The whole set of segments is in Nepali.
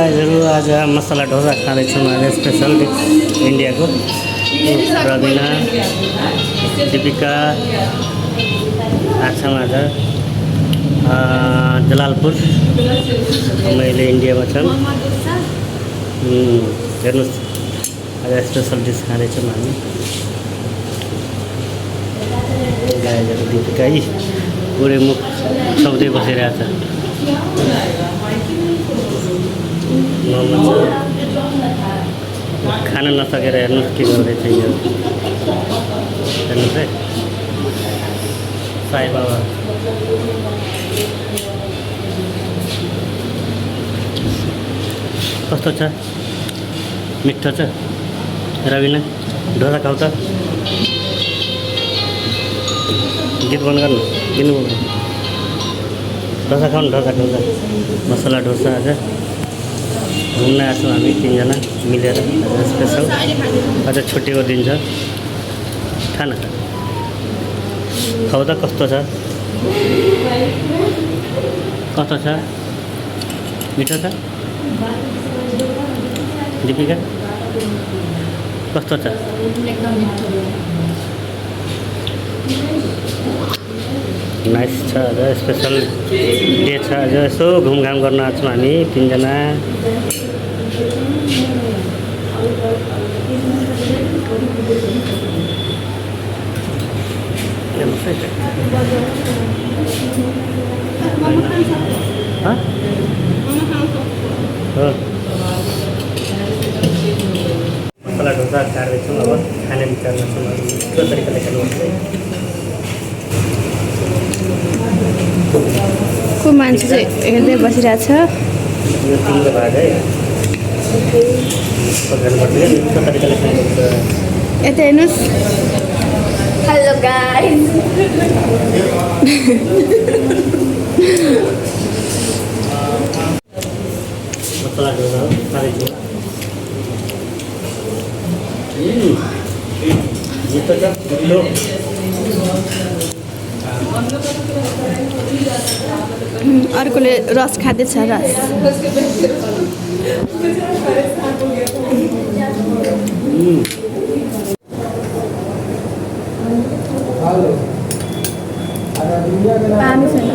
गाइजहरू आज मसला डोसा खाँदैछौँ। आज स्पेसल इन्डियाको रबिना दीपिका आछौँ आज जलालपुर। मैले इन्डियामा छौँ। हेर्नुहोस् आज स्पेसल डिस खाँदैछौँ हामी। गाइजहरू दीपिका यी पुरै मुख सौदै बसिरहेछ। खाना नसकेर हेर्नुहोस् के गर्दैछ यो। हेर्नुहोस् है साई बाबा। कस्तो छ? मिठो छ? रबिना डोसा खाऊ त। गीत बन्द गर्नु किन डोसा खाउँ। डोसा मसला डोसा आज घुम्न आएको हामी तीनजना मिलेर। आज स्पेसल आज छुट्टीको दिन छ। खाना खाऊ त। कस्तो छ? कस्तो छ? मिठो छ? दीपिका कस्तो छ? नाइस छ। आज स्पेसल डे छ। आज यसो घुमघाम गर्न आएको छौँ हामी तीनजना। मसला डोसा खाँदैछौँ। अब खाने विचारमा छौँ। मिठो तरिकाले खानुपर्छ। को मान्छे चाहिँ हेर्दै बसिरहेछ। यो तिम्रो भाग है। मिठो तरिकाले खानुपर्छ। यता हेर्नुहोस्। Hello guys. मसला डोसा खाँदैछु। मिठो छ? मिठो। अर्कोले रस खाँदैछ। रस पानी छैन।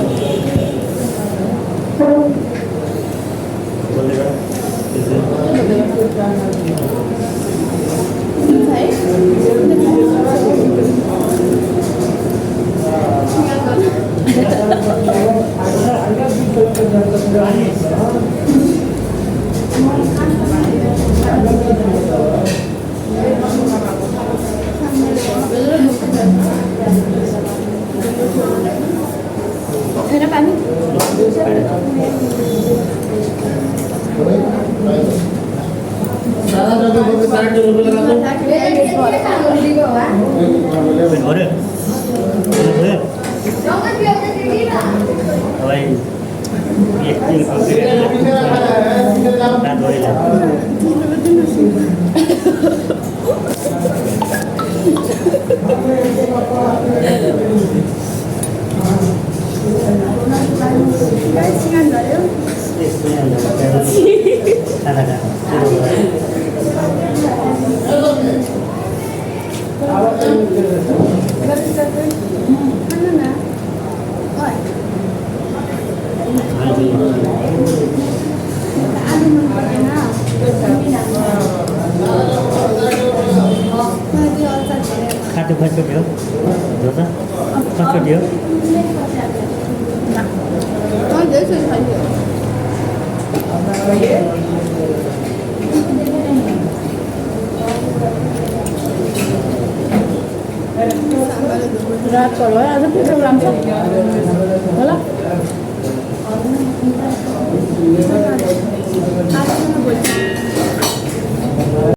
खाँदै कचोटि हो डोसा? कचोटि हो? रात पर्यो आज प्रोग्राम छ।